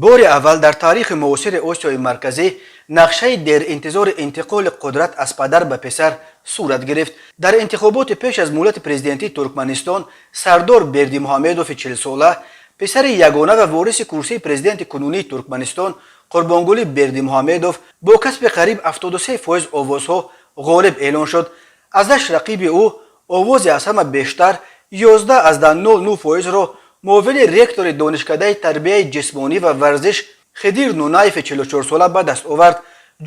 Бори аввал дар таърихи муосири Осиёи Марказӣ нақшаи деринтизори интиқоли қудрат аз падар ба писар сурат гирифт. Дар интихоботи пеш аз муҳлати президентии Туркманистон Сардор Бердимуҳамедови 40-сола, писари ягона ва вориси курсии президенти кунунии Туркманистон Қурбонгулӣ Бердимуҳамедов, бо касби қариб 73% овозҳо ғолиб эълон шуд. Аз ҳашт рақиби ӯ овози аз ҳама бештар, 11,09 фоизро, муовини ректори Донишкадаи тарбияи ҷисмонӣ ва варзиш Хидир Нунаеви 44-сола ба даст овард.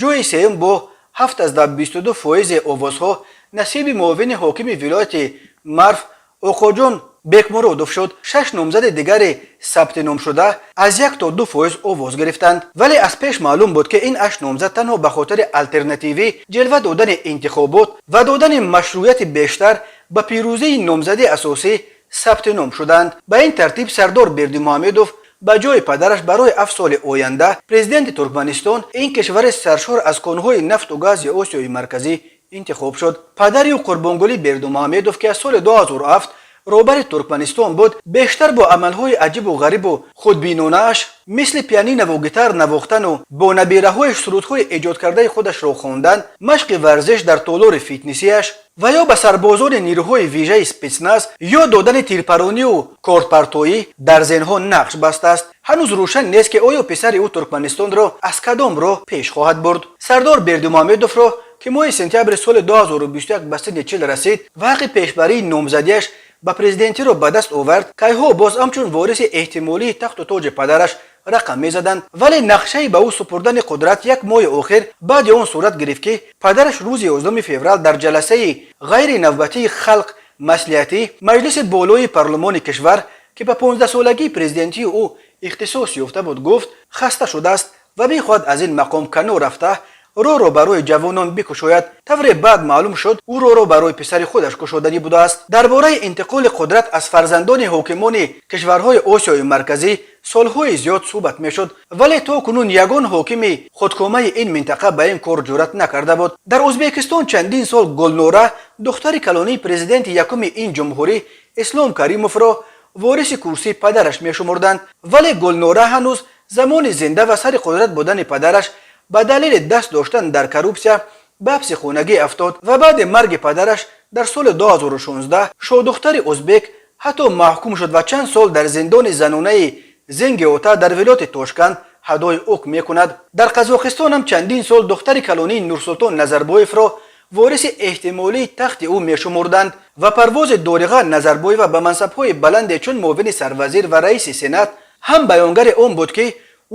Ҷои сеюм бо 7,22 фоизи овозҳо насиби муовини ҳокими вилояти Марв Оқоҷон Бекмуродов шуд. Шаш номзади дигари сабти номшуда аз 1 то 2% овоз гирифтанд. Вале аз пеш маълум буд, ки ин ҳашт номзад танҳо ба хотири алтернативӣ ҷилва додани интихобот ва додани машрӯияти бештар ба пирӯзии номзади асосӣ сабти ном шуданд. Ба ин тартиб Сардор Бердимуҳамедов ба ҷои падараш барои 7 соли оянда президенти Туркманистон, ин кишвари саршор аз конҳои нафту гази Осиёи Марказӣ, интихоб шуд. Падари ӯ, Қурбонгулӣ Бердимуҳамедов, ки аз соли 2007 роҳбари Туркманистон буд, бештар бо амалҳои аҷибу ғарибу худбинонааш, мисли пианинаву гитар навохтану бо набираҳояш сурудҳои эҷодкардаи худашро хондан, машқи варзиш дар толори фитнесиаш ва ё ба сарбозони нирӯҳои вижаи спецназ ё додани тирпаронию кордпартоӣ дар зеҳнҳо нақш бастааст. Ҳанӯз рӯшан нест, ки оё писари ӯ Туркманистонро аз кадом роҳ пеш хоҳад бурд. Сардор Бердимуҳамедовро, ки моҳи сентябри соли 2021 ба синни 40 расид ва ҳаққи пешбарии номзадиаш ба президентиро ба даст овард, кайҳо боз ҳамчун вориси эҳтимолии тахту тоҷи падараш рақам мезаданд. Вале нақшаи ба ӯ супурдани қудрат як моҳи охир баъди он сурат гирифт, ки падараш рӯзи 11 феврал дар ҷаласаи ғайринавбатии Халқ Маслиҳатӣ, маҷлиси болои парлумони кишвар, ки ба 15-солагии президентии ӯ ихтисос ёфта буд, гуфт, хаста шудааст ва мехоҳад аз ин мақом канор рафта, роҳро барои ҷавонон бикушояд. Тавре баъд маълум шуд, ӯ роҳро барои писари худаш кушоданӣ будааст. Дар бораи интиқоли қудрат аз фарзандони ҳокимони кишварҳои Осиёи Марказӣ солҳои зиёд суҳбат мешуд, вале то кунун ягон ҳокими худкомаи ин минтақа ба ин кор ҷуръат накарда буд. Дар Ӯзбекистон чандин сол Гулнора, духтари калонии президенти якуми ин ҷумҳурӣ Ислом Каримовро, вориси курсии падараш мешумурданд. Вале Гулнора ҳанӯз замони зинда ва сари қудрат будани падараш ба далели даст доштан дар коррупсия ба ҳабси хонагӣ афтод ва баъди марги падараш дар соли 2016 шоҳдухтари ӯзбек ҳатто маҳкум шуд ва чанд сол дар зиндони занонаи Зинги Ота дар вилояти Тошканд адои ҳукм мекунад. Дар Қазоқистон ҳам чандин сол духтари калонии Нурсултон Назарбоевро вориси эҳтимолии тахти ӯ мешумурданд ва парвози Дориға Назарбоева ба мансабҳои баланде чун муовини сарвазир ва раиси сенат ҳам баёнгари он буд, ки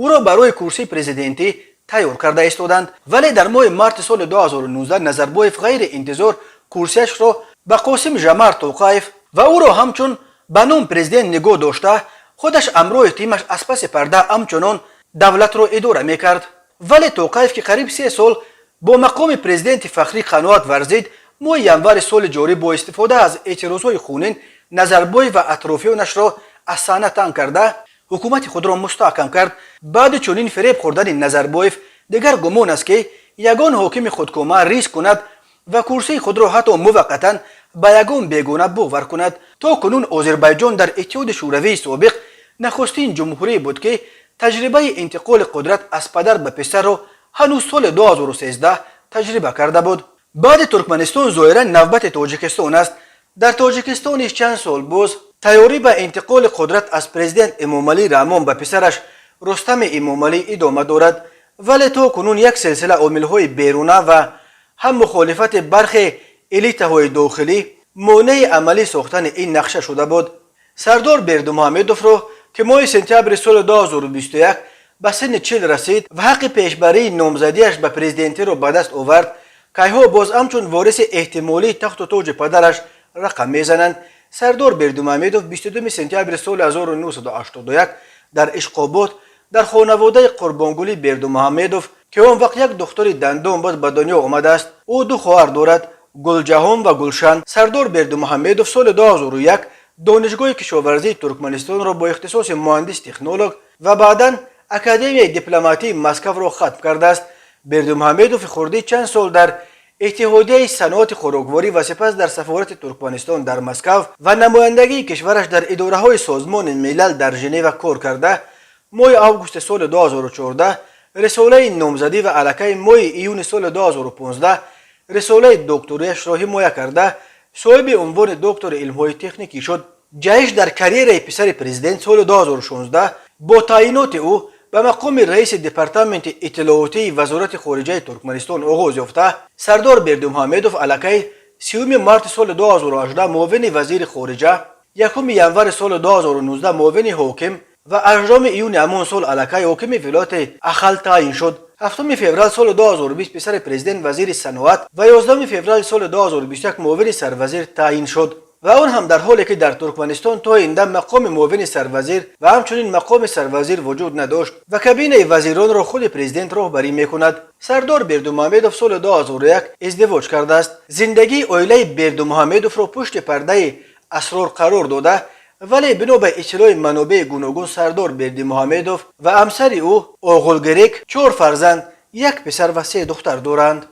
ӯро барои курсии президентӣ тайёр карда истоданд. Вале дар моҳи марти соли 2019 Назарбоев ғайриинтизор курсияшро ба Қосим Жомарт Тоқаев ва ӯро ҳамчун ба ном президент нигоҳ дошта, худаш ҳамроҳи тимаш аз паси парда ҳамчунон давлатро идора мекард. Вале Тоқаев, ки қариб 3 сол бо мақоми президенти фахрӣ қаноат варзид, моҳи январи соли ҷорӣ бо истифода аз эътирозҳои хунин Назарбоев ва атрофиёнашро аз саҳна танг карда, ҳукумати худро мустаҳкам кард. Баъди чунин фиреб хӯрдани Назарбоев дигар гумон аст, ки ягон ҳокими худкома риск кунад ва курсии худро ҳатто муваққатан ба ягон бегона бовар кунад. То кунун Озарбайҷон дар Иттиҳоди Шӯравии собиқ нахустин ҷумҳурие буд, ки таҷрибаи интиқоли қудрат аз падар ба писарро ҳанӯз соли 2013 таҷриба карда буд. Баъди Туркманистон зоҳиран навбати Тоҷикистон аст. Дар Тоҷикистон низ чанд сол боз тайёрӣ ба интиқоли қудрат аз президент Эмомалӣ Раҳмон ба писараш Рустами Эмомалӣ идома дорад. Вале то кунун як силсила омилҳои беруна ва ҳам мухолифати бархе элитаҳои дохилӣ монеи амалӣ сохтани ин нақша шуда буд. Сардор Бердимуҳамедовро, ки моҳи сентябри соли 2021 ба синни 40 расид ва ҳаққи пешбарии номзадиаш ба президентиро ба даст овард, кайҳо боз ҳамчун вориси эҳтимолии тахту тоҷи падараш рақам мезананд. Сардор Бердимуҳамедов 22 сентябри соли 1981 дар Ишқобод дар хонаводаи Қурбонгулӣ Бердимуҳамедов, ки он вақт як духтури дандон буд, ба дунё омадааст. Ӯ ду хоҳар дорад: Гулҷаҳон ва Гулшан. Сардор Бердимуҳамедов соли 2001 Донишгоҳи кишоварзии Туркманистонро бо ихтисоси муҳандис технолог ва баъдан Академияи дипломатии Москавро хатм кардааст. Бердимуҳамедови хурдӣ чанд сол дар Иттиҳодияи саноати хӯрокворӣ ва сипас дар сафорати Туркманистон дар Москав ва намояндагии кишвараш дар идораҳои Созмони Милал дар Женева кор карда. Моҳи августи соли 2014 рисолаи номзадӣ ва аллакай моҳи июни соли 2015 рисолаи докторияшро ҳимоя карда, соҳиби унвони доктори илмҳои техникӣ шуд. Ҷаҳиш дар карьераи писари президент соли 2016 бо таъйиноти ӯ ба мақоми раиси департаменти иттилоотии Вазорати хориҷаи Туркманистон оғоз ёфта, Сардор Бердимуҳамедов аллакай 30 марти соли 2018 муовини вазири хориҷа, 1 январи соли 2019 муовини ҳоким ва 8 июни ҳамон сол аллакай ҳокими вилояти Ахал таъйин шуд. 7 феврал соли 2020 писари президент вазири саноат ва 11 феврали соли 2021 муовини сарвазир таъйин шуд, ва он ҳам дар ҳоле ки дар Туркманистон то ин дам мақоми муовини сарвазир ва ҳамчунин мақоми сарвазир вуҷуд надошт ва кабинаи вазиронро худи президент роҳбарӣ мекунад. Сардор Бердумуҳамедов соли 2001 издивоҷ кардааст. Зиндагии оилаи Бердумуҳамедовро пушти пардаи асрор қарор дода, вале бино ба иттилои манобеи гуногун, Сардор Бердимуҳамедов ва ҳамсари ӯ Оғулгерек чор фарзанд, як писар ва се духтар доранд.